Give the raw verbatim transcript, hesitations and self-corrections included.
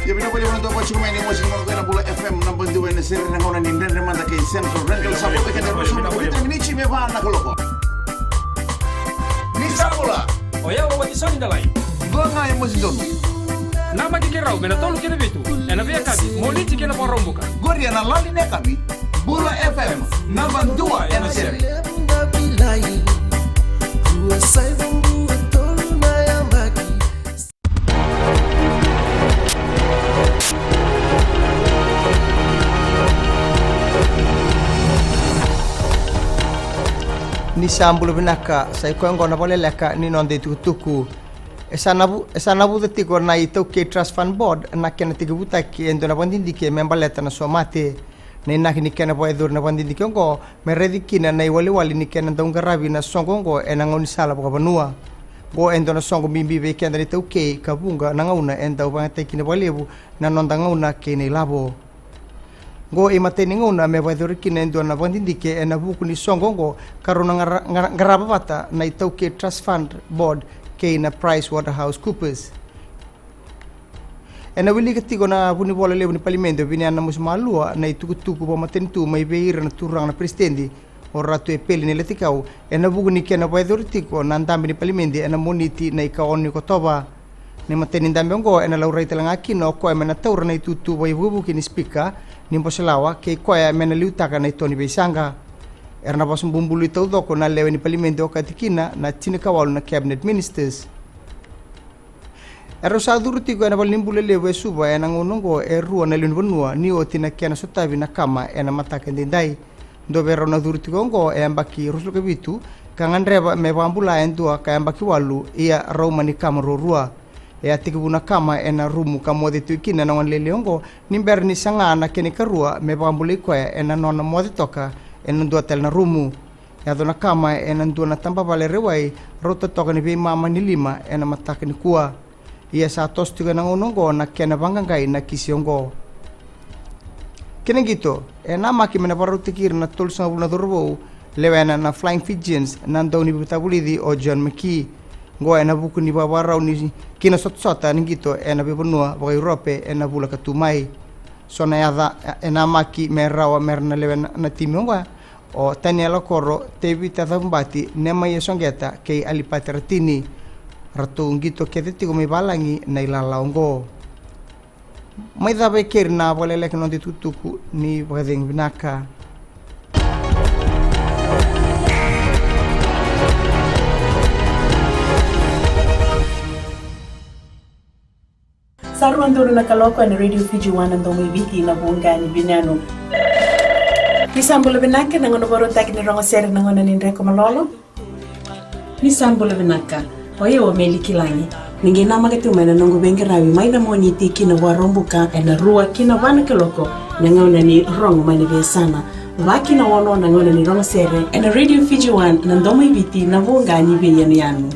Ia vinaka vakalevu na dau vaci mai ni mosi ni mona ko ena Bula F M naba dua ena sere na gauna ni Dredre Mada kei Central Rental. Sa vota keda ruasagavulu ka vitu na miniti me va na kaloko. Ni sa bula. O yau o Watisoni Dalai. Dua ga e mosi donu. Namaki keirau me na tolu ki na vitu ena veiyakavi, Moniti ki na Vakaraubuka. Qori ena lali ni yakavi. Bula F M naba dua ena sere. Ni sa bula vinaka, sa i koya oqo na vakaleleka ni noda itukutuku. E sa navu-, e sa navuca tiko na iTaukei Trust Fund Board na kena tekivutaki e dua na vakadidike me baleta na somate. Na inaki ni kena vakayacori na vakadidike oqo me raici kina na iwalewale ni kena dau qaravi na soqo oqo ena gaunisala vakavanua. Oqo e dua na soqo bibi vei keda na iTaukei ka vuqa na gauna e dau vakayagataki kina vakalevu na noda gauna kei na ilavo. Oqo e matai ni gauna me vakayacori kina e dua na vakadidike ena vuku ni soqo oqo ka rau na qara-, qara-, qarava vata na iTaukei Trust Fund Board kei na PricewaterhouseCoopers. Ena wilika tiko na vunivola levu ni Palimedi o Viniana Namusimalua na itukutuku vakamatanitu mai vei ira na turaga na peresitedi o Ratu Epeli Nailatikau ena vuku ni kena vakayacori tiko na dabe ni Palimedi ena Moniti na ikaono ni Okotova. Na imatai ni dabe oqo ena laurai tale ga kina o koya me na taura na itutu vakaivukivuki ni sipika ni Boselawa kei koya me na liutaka na ito ni veisaqa. Era na vosa bubului taucoko na lewe ni Palimedi okati kina na tinikawalu na Cabinet Ministers. Erau sa curu tiko ena valenibula levu e Suva ena gauna oqo e rua na lewe ni vanua ni oti na kena sotavi na kama ena mataka edaidai. Dua vei rau na curu tiko oqo e yabaki ruasagavulu ka vitu ka gadreva me vakabula e dua ka yabaki walu, ia rau mani kama ruarua. E a tekivu na kama ena rumu ka moce tiko kina na gone lailai oqo ni bera ni saga na kena ikarua me vakabulai koya ena nona moce toka ena dua tale na rumu. Yaco na kama ena dua na tabavale rewai, rauta toka ni veimama ni lima ena mataka nikua. Ia sa toso tiko ena gauna oqo na kena vaqaqai na kisi oqo. Kei na qito, e namaki me na vakarautaki ira na tolusagavulu na cauravou lewena na Flying Fijians na daunivakatavulici o John McKee. Oqo ena vuku ni vakavakarau ni kina sotasota ni qito ena veivanua vaka-Europe ena vula ka tu mai. So na yaca e namaki me rawa me ra na lewena na timi oqo o Taniela Koro, Tevita Cavubati, Nemaia Soqeta kei Alipati Ratini. Ratou qito kece tiko mai valagi na ilala oqo. Mai cava e keri na vakaleleka na noda itukutuku, ni vakacegu vinaka. Sa rua donu na kaloko ena Radio Fiji One, na domo i Viti, na vuqa ni veiyanuyanu. Ni sa bula vinaka, na gauna vakarautaki ni rogo sere, na gauna ni dreko malolo. Ni sa bula vinaka, o yau o Meli Kilagi. Ni qai namaka tu mai na noqu veiqaravi mai na Moniti ki na Vakaraubuka ena rua ki na va na kaloko, na gauna ni rogo mai na veiyasana. Va ki na ono na gauna ni rogo sere ena Radio Fiji One, na domo i Viti, na vuqa ni veiyanuyanu.